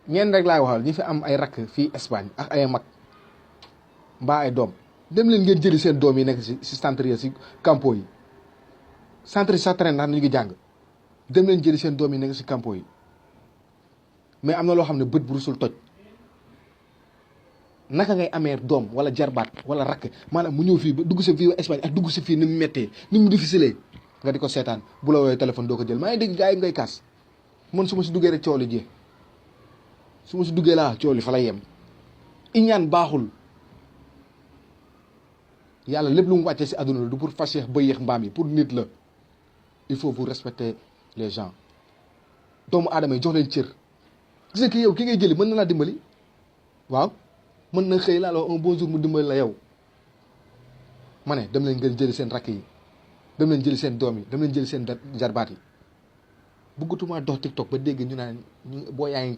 ñeen rek laay waxal ñi fi am ay rakk fii Espagne ak ay mag mbaa ay doom dem leen ngeen jëli seen doom yi nekk si centre yi si campo yi centre yi sax train ndax ñu ngi jàng dem leen jëli seen doom yi nekk si campo yi mais am na loo xam ne bët bu rusul toj naka ngay amee doom wala jarbaat wala rakk maanaam mu ñëw fii ba dugg si fii Espagne ak dugg si fii ni mu méttee ni mu difficile nga di ko seetaan bu la woowee téléphone doo ko jël maa ngi dégg gars yi ngay kaas man su ma si duggee rek coow li jee su ma si duggee laa coow li fa lay yem iñaan baaxul yàlla lépp lu mu wàccee si àdduna la du pour fas yéex ba yéex mbaam yi pour nit la il faut vous respecter les gens doomu aadama yi jox leen cër gis nga ki yow ki ngay jëli mën na laa dimbali waaw mën na xëy laa la un bon jour mu dimbali la yow ma ne dem leen ngeen jëli seen rakk yi dem leen jëli seen doom yi dem leen jëli seen jarbaat yi bëggatuma dox TikTok ba dégg ñu naan boo yaa ngi